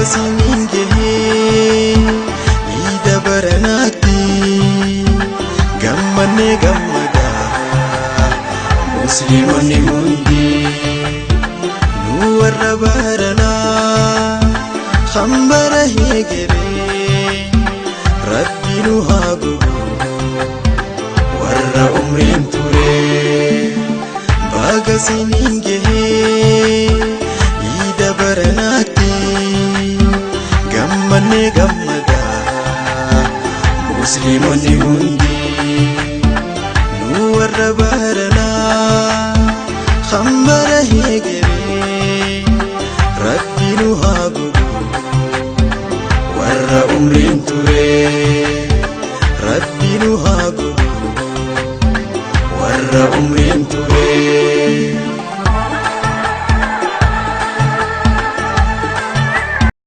Baga siniin gahee iida baranaatti gammannee gammadaa musliimonni hundi nu warra baranaa hambara heegeree rabbi nu haa godhu warra umriin ture. Baga siniin gahee iida baranaatti gammannee gammadaa musliimonni hundi nu warra baranaa hambara heegeree.